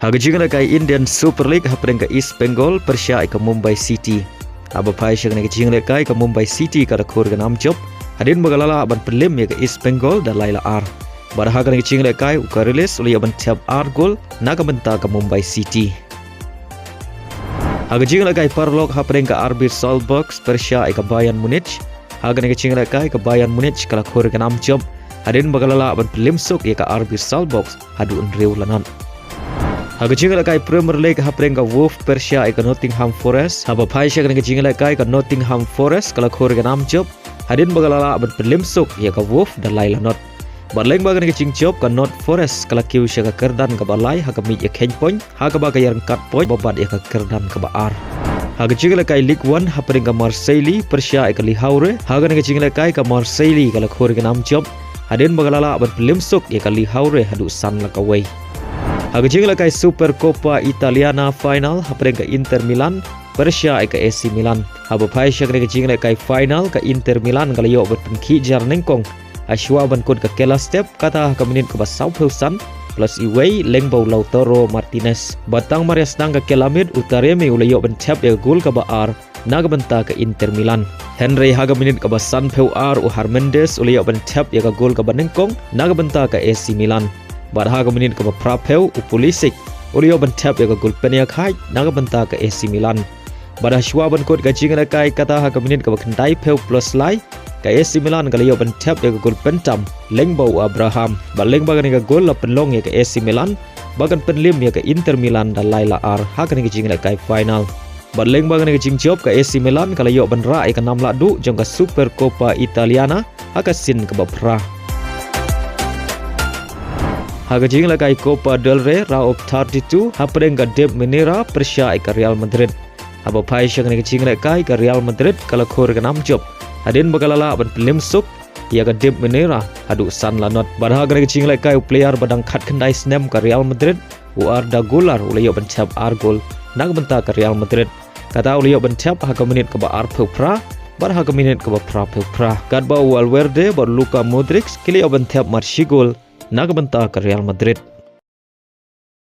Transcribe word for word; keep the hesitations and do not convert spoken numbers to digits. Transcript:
Ha ka jinglehkai Indian Super League hapdeng ka East Bengal pyrshah ïa ka Mumbai City. Haba phai sha kane ka jinglehkai ka Mumbai City ka la khur ka nam jop hadien ba ka la lah ban pynliem ïa ka East Bengal da lai la ar. Bad ha kane ka jinglehkai u Carius u la ïoh ban thep ar gol na ka bynta ka Mumbai City. Ha ka jinglehkai paralok hapdeng ka R B Salzburg pyrshah ïa ka Bayern Munich. Ha kane ka jinglehkai ka Bayern Munich ka la khur ka nam jop hadien ba ka la lah ban pynliem suk ïa ka R B Salzburg haduh hynriew la not. Ha ka jinglehkai Premier League hapdeng ka Wolves pyrshah ïa ka Nottingham Forest. Haba phai sha kane ka jinglehkai ka Nottingham Forest ka la khur ka nam jop hadien ba ka la lah ban pynliem suk ïa ka Wolves da lai la not. Bad lyngba kane ka jingjop ka Nottingham Forest ka la kiew sha ka kyrdan kaba lai ha ka miej ïakheiñ point ha kaba ka ïaryngkat point ba bat ïa ka kyrdan kaba ar. Ha ka jinglehkai Ligue One hapdeng ka Marseille pyrshah ïa ka Le Havre. Ha kane ka jinglehkai ka Marseille ka la khur ka nam jop hadien ba ka la lah ban pynliem suk ïa ka Le Havre haduh san la kawei. Ha ka jinglehkai Super Copa Italiana final hapdeng ka Inter Milan pyrshah ïa ka A C Milan. Haba phai sha kane ka jinglehkai final ka Inter Milan ka la ïoh ban pynkhih jar nyngkong ha shuwa ban kut ka kela step kata ha ka minit kaba sawphew san plus iwei lyngba u Lautaro Martinez. Bad tang mar ïa sdang ka kela miet u Taremi u la ïoh ban thep ïa ka gol kaba ar na ka bynta ka Inter Milan. Hynrei ha ka minit kaba sanphew ar u Hernandez u la ïoh ban thep ïa ka gol kaba nyngkong na ka bynta ka A C Milan. Bad ha ka minit kaba phraphew u Pulisic u la ïoh ban thep ïa ka gol pynïaid na ka bynta ka A C Milan. Bad ha shuwa ban kut ka jinglehkai kata ha ka minit kaba khyndaiphew plus lai ka A C Milan ka la ïoh ban thep ïa ka gol pyntam lyngba u Abraham. Bad lyngba kane ka gol la pynlong ïa ka A C Milan ba kan pynliem ïa ka Inter Milan da lai la ar ha kane ka jinglehkai final. Bad lyngba kane ka jingjop ka A C Milan ka la ïoh ban rah ïa ka nam lahduh jong ka Super Copa Italiana ha ka sien kaba phra. Ha ka jinglehkai Copa del Rey round of thirty-two hapdeng ka Dip Mineira pyrshah ïa ka Real Madrid. Haba phai sha kane ka jinglehkai ka Real Madrid ka la khur ka nam jop hadien ba ka la lah ban pynliem suk ïa ka Dip Mineira haduh san la not. Bad ha kane ka jinglehkai u player ba dang khatkhyndai snem ka Real Madrid u Arda Guler u la ïoh ban thep ar gol na ka bynta ka Real Madrid. Kata u la ïoh ban thep ha ka minit kaba arphew phra bad ha ka minit kaba phraphew phra. Katba u Valverde bad Luka Modric ki la ïoh ban thep mar shi gol na ka bynta ka Real Madrid.